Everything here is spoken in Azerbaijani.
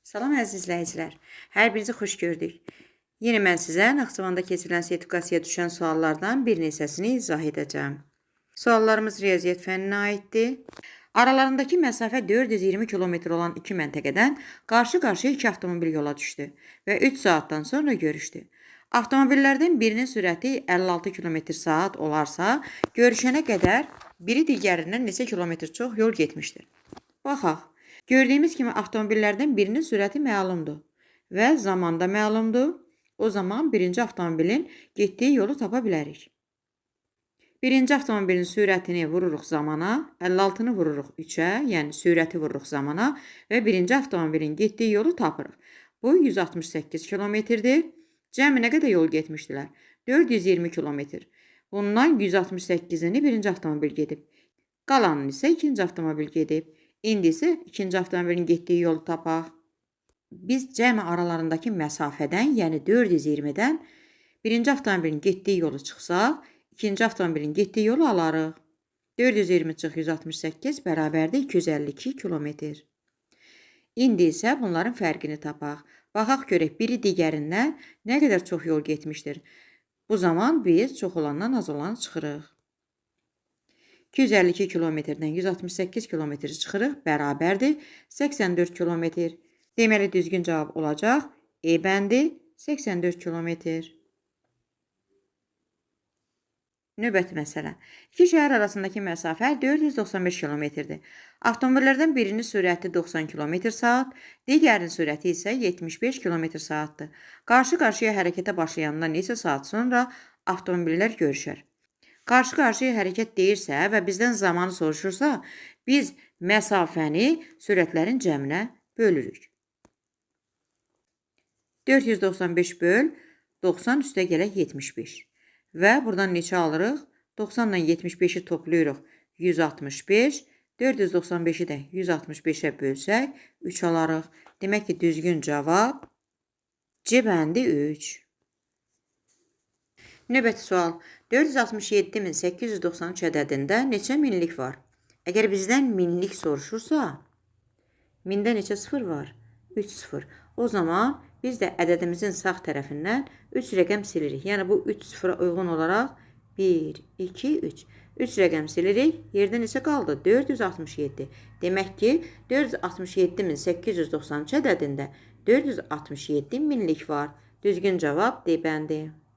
Salam əziz izləyicilər. Hər birinizi xoş gördük. Yenə mən sizə Naxçıvanda keçirilən sertifikasiyaya düşən suallardan bir neçəsini izah edəcəm. Suallarımız riyaziyyat fənninə aiddir. Aralarındakı məsafə 420 km olan iki məntəqədən qarşı-qarşıya iki avtomobil yola düşdü və 3 saatdan sonra görüşdü. Avtomobillərdən birinin sürəti 56 km/saat olarsa, görüşənə qədər biri digərindən neçə kilometr çox yol getmişdir. Baxaq. Gördüyümüz kimi avtomobillərdən birinin sürəti məlumdur və zaman da məlumdur. O zaman birinci avtomobilin getdiyi yolu tapa bilərik. Birinci avtomobilin sürətini vururuq zamana, 56-nı vururuq 3-ə, yəni sürəti vururuq zamana və birinci avtomobilin getdiyi yolu tapırıq. Bu 168 kilometrdir. Cəmi nə qədər yol getmişdilər? 420 kilometr. Bundan 168-ini birinci avtomobil gedib. Qalanını isə ikinci avtomobil gedib. İndi isə ikinci avtomobilin getdiyi yolu tapaq. Biz cəmi aralarındakı məsafədən, yəni 420-dən birinci avtomobilin getdiyi yolu çıxsaq, ikinci avtomobilin getdiyi yolu alarıq. 420 çıx 168 bərabərdir 252 kilometr. İndi isə bunların fərqini tapaq. Baxaq görək biri digərindən nə qədər çox yol getmişdir. Bu zaman biz çox olandan az olanı çıxırıq. 252 kilometrdən 168 kilometri çıxırıq, bərabərdir 84 kilometr. Deməli, düzgün cavab olacaq E bəndi 84 kilometr. Növbəti məsələ. İki şəhər arasındakı məsafə 495 kilometrdir. Avtomobillərdən birinin sürəti 90 km/saat, digərinin sürəti isə 75 km/saatdır. Qarşı-qarşıya hərəkətə başlayandan neçə saat sonra avtomobillər görüşər? Qarşı-qarşıya hərəkət deyirsə və bizdən zamanı soruşursa, biz məsafəni sürətlərin cəminə bölürük. 495 böl 90 üstə gələk 75. Və buradan neçə alırıq? 90 ilə 75-i toplayırıq 165. 495-i də 165-ə bölsək 3 alarıq. Demək ki, düzgün cavab C bəndi 3. Növbəti sual. 467.893 ədədində neçə minlik var? Əgər bizdən minlik soruşursa, mində neçə sıfır var? 3 sıfır. O zaman biz də ədədimizin sağ tərəfindən 3 rəqəm silirik. Yəni bu 3 sıfıra uyğun olaraq 1, 2, 3. 3 rəqəm silirik. Yerdə neçə qaldı? 467. Demək ki, 467.893 ədədində 467 minlik var. Düzgün cavab D bəndi.